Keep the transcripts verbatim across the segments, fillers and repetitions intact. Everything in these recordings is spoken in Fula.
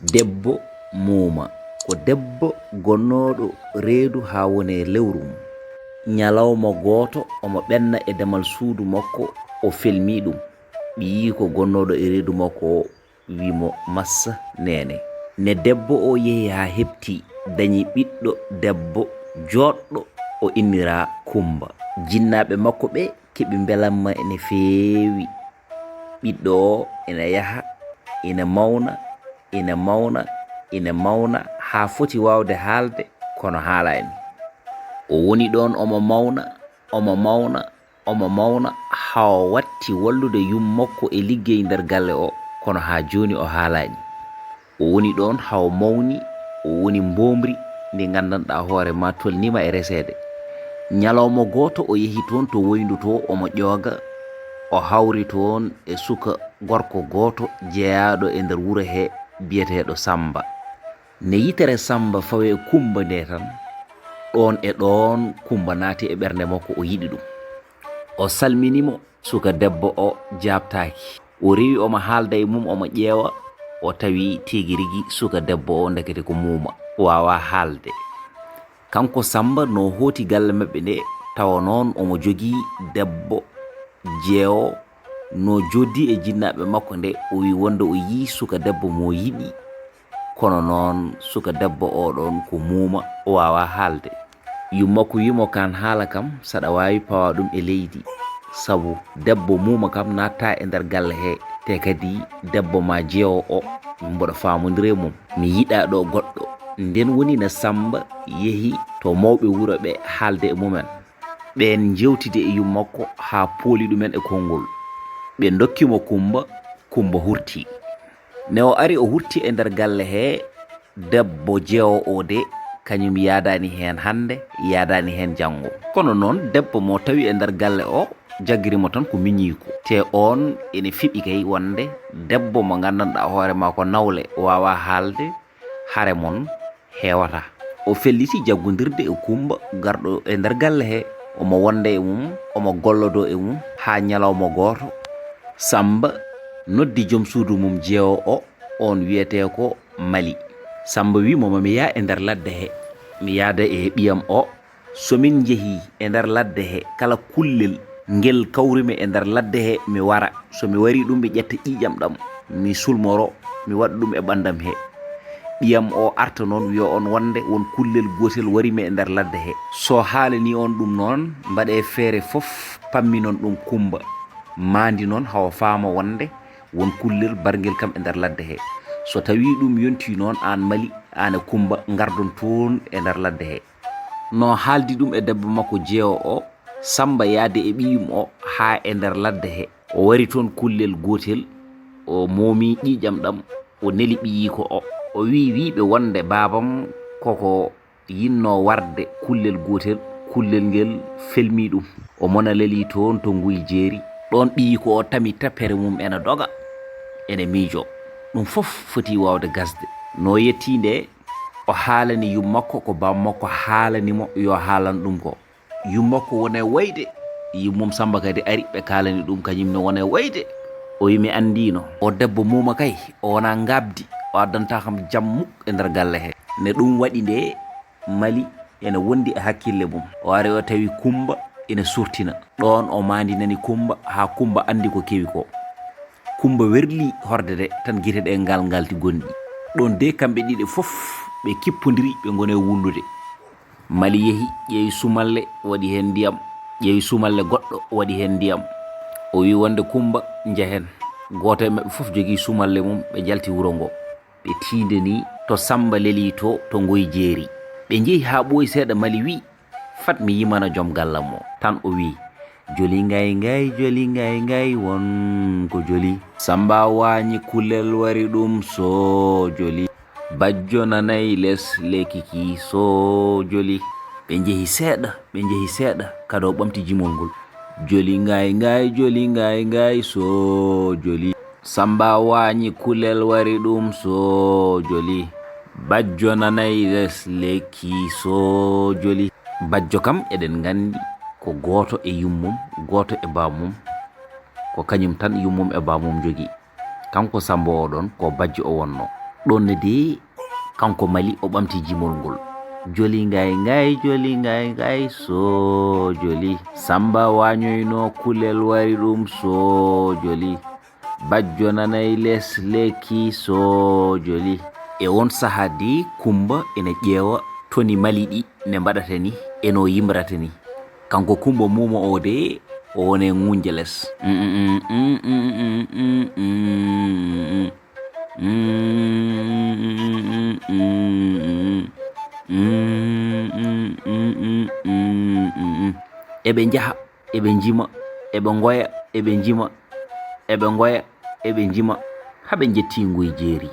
Debbo muuma ko debbo gonnooɗo reedu haa woni e lewru mum. Ñalawma gooto omo ɓenna e damal suudu makko, o felmii ɗum. Ɓiyiiko gonnooɗo e reedu makko o wiyi mo, "Massa, neene." Ne debbo o yehi haa heɓti, dañi ɓiɗɗo debbo jooɗɗo, o inniraa Kummba. Jinnaaɓe makko ɓe keɓi mbelamma ene feewi. Ɓiɗɗo o ina yaha, ina mawna, ina mawna, ina mawna haa foti waawde haalde, kono haalaani. O woni ɗoon omo mawna, omo mawna, omo mawna haa o watti wallude yummakko e liggey nder galle o, kono haa jooni o haalaani. O woni ɗoon haa o mawni, o woni mboomri ndi nganndanɗaa hoore ma tolniima e reseede. Ñalawma gooto o yehi toon to woyndu to omo ƴooga, o hawri toon e suka gorko gooto jeyaaɗo e nder wuro he biyeteeɗo Sammba. Ne yitere Sammba fawi e Kummba nde tan, ɗoon e ɗoon Kummba naati e ɓernde makko, o yiɗi ɗum. O salmini mo, suka debbo o jaabtaaki. O rewi omo haalda e mum, omo ƴeewa, o tawi tigi rigi suka debbo o ndekete ko muuma, waawaa haalde. Kanko Sammba no hooti galle maɓɓe nde, tawa noon omo jogii debbo jeewo, no jooɗdi e jinnaaɓe makko nde, o wi wonde o yii suka debbo mo yiɗi, kono noon suka debbo o ɗoon ko muuma, o waawaa haalde. Yummakko wi mo, "Kaan haala kam, saɗa waawi pawa ɗum e leydi, sabu debbo muuma kam naatta e nder galle he, te kadi debbo ma jeewo o, mboɗo faamondiri e mum. Mi yiɗaa ɗo goɗɗo." Ndeen woni na Sammba yehi to mawɓe wuro ɓe haalde e mumen. Ɓeen njeewtidi e yummakko haa pooli ɗumen e konngol. Ɓe ndokki mo Kummba, Kummba hurti. Ne o ari, o hurti e nder galle he, debbo jeewo o de, kañum yaadaani heen hannde, yaadaani heen janngo. Kono noon, debbo mo tawi e nder galle o, jaggiri mo tan ko miñiiko. Te oon ene fiɓi kay wonde debbo mo nganndanɗaa hoore ma ko nawle, waawaa haalde, hare mon heewata. O felliti jaggondirde e Kummba garɗo e nder galle he, omo wonda e mum, omo gollodoo e mum haa ñalawma gooto, Sammba noddi joom suudu mum jeewo o, oon wiyetee ko Mali. Sammba wi mo, "Ma mi yaha e nder ladde he, mi yaada e ɓiyam o. So min njehii e nder ladde he, kala kullel ngel kawrumi e nder ladde he, mi wara. So mi warii ɗum, mi ƴetta ƴiiƴam ɗam, mi sulmoro, mi waɗa ɗum e ɓanndam he. Ɓiyam o arta noon, wiya on wonde won kullel gootel warimi e nder ladde he. So haalanii on ɗum noon, mbaɗee feere fof, pamminon ɗum Kummba. Maandi noon, hawa faama wonde won kullel barngel kam e nder ladde he. So tawii ɗum yontii noon, aan Mali, aan e Kummba, ngardon toon e nder ladde he." No haaldi ɗum e debbo makko jeewo o, Sammba yaadi e ɓiyum o haa e nder ladde he. O wari toon kullel gootel, o moomi ƴiiƴam ɗam, o neli ɓiyiiko o. O wii wiyɓe wonde baabam koko yinnoo warde kullel gootel, kullel ngel felmii ɗum. O mona lelii toon to Nguy Jeeri. Ɗoon ɓiyiiko o tami tappere mum ena doga, ene miijoo. Ɗum fof foti waawde gasde. No yettii nde, o haalani yummakko ko baam makko haalani mo yo haalan ɗum ko. Yummakko woni e woyde. Yummum Sammba kadi ari, ɓe kaalani ɗum, kañum ne woni e woyde. O wi, "Mi anndiino. O debbo muuma kay, o wonaa ngaabdi, o addantaa kam jam muk e nder galle he." Ne ɗum waɗi nde Mali ene wondi e hakkille mum. O ari, o tawi Kummba ene surtina. Ɗoon o maandinani Kummba haa Kummba anndi ko kewi ko. Kummba werlii horde de, tan gite ɗe ngal ngalti gonɗi. Ɗoon de kamɓe ɗiɗe fof ɓe kippondiri, ɓe ngoni e wullude. Mali yehi, ƴeewi sumalle, waɗi heen ndiyam. Ƴeewi sumalle goɗɗo, waɗi heen ndiyam. O wi wonde, "Kummba, njehen." Gooto e maɓɓe fof jogii sumalle mum, ɓe njalti wuro ngo. Ɓe tiindanii to Sammba lelii to, to Ngoy Jeeri. Ɓe njehi haa ɓooyi seeɗa, Mali wi, "Fat mi yimana joom gallam o." Tan o wi, "Joli ngay ngay, joli ngay ngay, won ko joli. Sammba waañi kulel wari ɗum so joli. Bajjo nanay les lekki ki so joli." Ɓe njehi seeɗa, ɓe njehi seeɗa, kadi o ɓamti jimol ngol. "Joli ngay ngay, joli ngay ngay, so joli. Sammba waañi kulel wari ɗum so joli. Bajjo nanay les lekki so joli." Bajjo kam eɗen nganndi ko gooto e yummum, gooto e baamum, ko kañum tan yummum e baamum njogii. Kanko Sammba o ɗoon ko bajjo o wonnoo. Ɗon ne de, kanko Mali, o ɓamti jimol ngol. Joli ngay ngay, joli ngay ngay, so joli. Samba wañoyno kulel, wari ɗum so joli. Bajjo nanay les lekki so joli. E on saha de, Kumba ene ƴeewa toni Mali ɗi ne mbaɗata ni, e no yimrata ni. Kanko Kumba Muuma o de, o wone ŋuñje les. Eɓe njaha, eɓe njima, eɓe ngoya, eɓe njima, eɓe ngoya, eɓe njima, haa ɓe njetti nguy jeeri.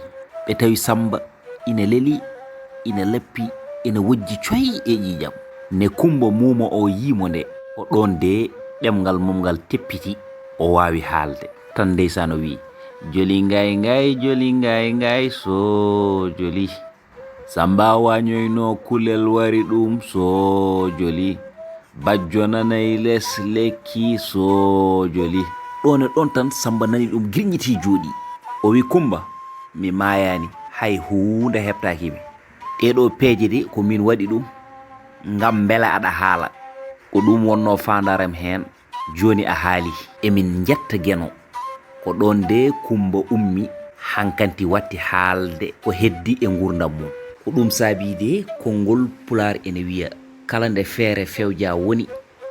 Ɓe tawi Samba ina leli, ina leppi, ina wojji coy e ƴiiƴam. Ne Kumba Muuma o yii mo nde, o ɗon de ɗemngal mum ngal teppiti, o waawi haalde. Tan ndeysaan o wiyi, "Joli ngay ngay, joli ngay ngay, so joli." Samba wañoyno kulel, wari ɗum so joli. Bajjo nanay les lekki so joli. Ɗon e ɗon tan Samba nani ɗum girñiti jooɗi. O wi, "Kumba, mi maayaani, hay huunde heɓtaaki mi. Ɗee ɗoo peeje de ko min waɗi ɗum ngam mbela aɗa haala." Ko ɗum wonnoo faandaaram heen. Jooni a haali, emin njetta Geno. Ko ɗoon de Kummba ummi, hankanti watti haalde ko heddi e nguurndam mum. Ko ɗum saabii de konngol Pulaar ene wiya, kala nde feere fewjaa woni,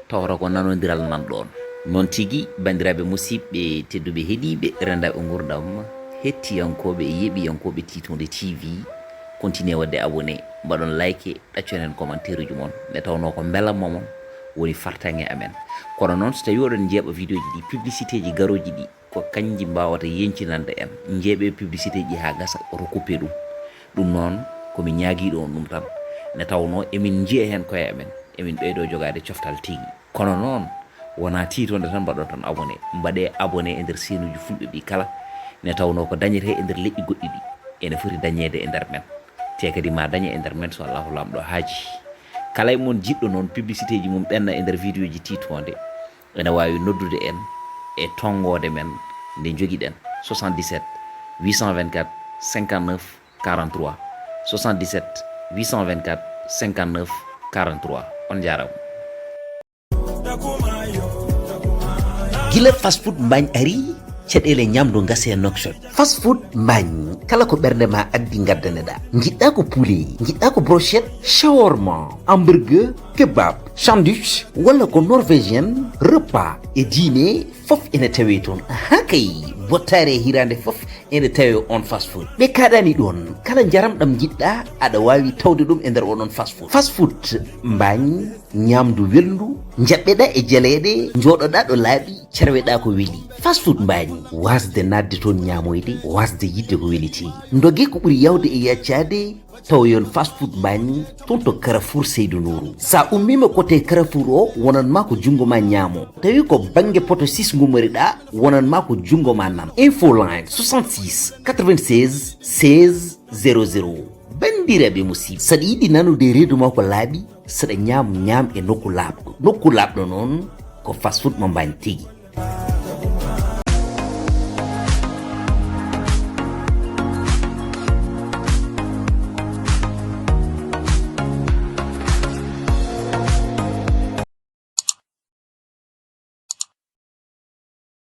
tawata ko nanondiral nan ɗoon. Noon tigi, banndiraaɓe musidɓe tedduɓe heɗiiɓe renndaaɓe nguurndam, hettiyankooɓe e yeeɓiyankooɓe Tiitunde T V, continuez waɗde abonné, mbaɗon like, ɗacconen commentaire uji mon, nde tawnoo ko mbelamma mon woni fartaŋŋe amen. Kono noon, so tawii oɗon njeeɓa vidéo ji ɗi, publicité ji garooji ɗi, ko kanji mbaawata yeñcinande en. Njeeɓe publicité ji haa gasa, oto coupé ɗum. Ɗum noon, ko mi ñaagiiɗo on ɗum tan. Nde tawnoo emin njiya heen koye amen, emin ɓeydoo jogaade coftal tigi. Kono noon, wonaa tiitonde tan mbaɗon tan abonné. Mbaɗee abonné e nder seenuuji Fulɓe ɗi kala, nde tawnoo ko dañetee e nder leƴƴi goɗɗi ɗi, ene foti dañeede e nder men. Te kadi ma dañe e nder men so Allahu Laamɗo haaji. Kala e mon jiɗɗo noon publicité ji mum ɓenna e nder vidéo ji tiitoonde, ene waawi noddude en e tonngoode men nde njogiɗen, soixante-dix-sept huit cent vingt-quatre cinquante-neuf quarante-trois, soixante-dix-sept huit cent vingt-quatre cinquante-neuf quarante-trois. On njaaraama. Gila Fast Food Mbaañ ari, caɗeele ñamdu ngasi e Nouakchott. Fast Food Mbaañ, kala ko ɓernde ma addi ngaddaneɗaa. Njiɗɗa ko poulet, njiɗɗa ko brochette, shawarma, hamburger, kebab, sandwich, walla ko norvégien, repas e dîner, fof ene tawee toon. Haa kay, bottaari e hiraande fof ene tawee oon Fast Food. Ɓe kaaɗaani ɗoon, kala njaram ɗam njiɗɗa, aɗa waawi tawde ɗum e nder oɗon Fast Food. Fast Food Mbaañ, ñaamdu welndu, njaɓɓeɗaa e jaleeɗe, njooɗoɗaa ɗo laaɓi, cerweɗaa ko weli. Fast Food Mbaañ, waasde naatde toon ñaamoyde, waasde yiɗde ko weli tigi. Ndogee ko ɓuri yaawde e yaccaade, tawoyon Fast Food Mbaañ toon to Carrefour Seydou Nourou. Sa ummiima côté Carrefour o, wonan ma ko junngo ma ñaamo. Tawi ko bannge poto six ngummoriɗaa, wonan ma ko junngo ma nano. Info line soixante-six quatre-vingt-seize seize zéro zéro. Banndiraaɓe musidɓe, saɗa yiɗi nanude reedu ma ko laaɓi, saɗa ñaam ñaam e nokku laaɓɗo. Nokku laaɓɗo noon ko Fast Food mo Mbaañ tigi.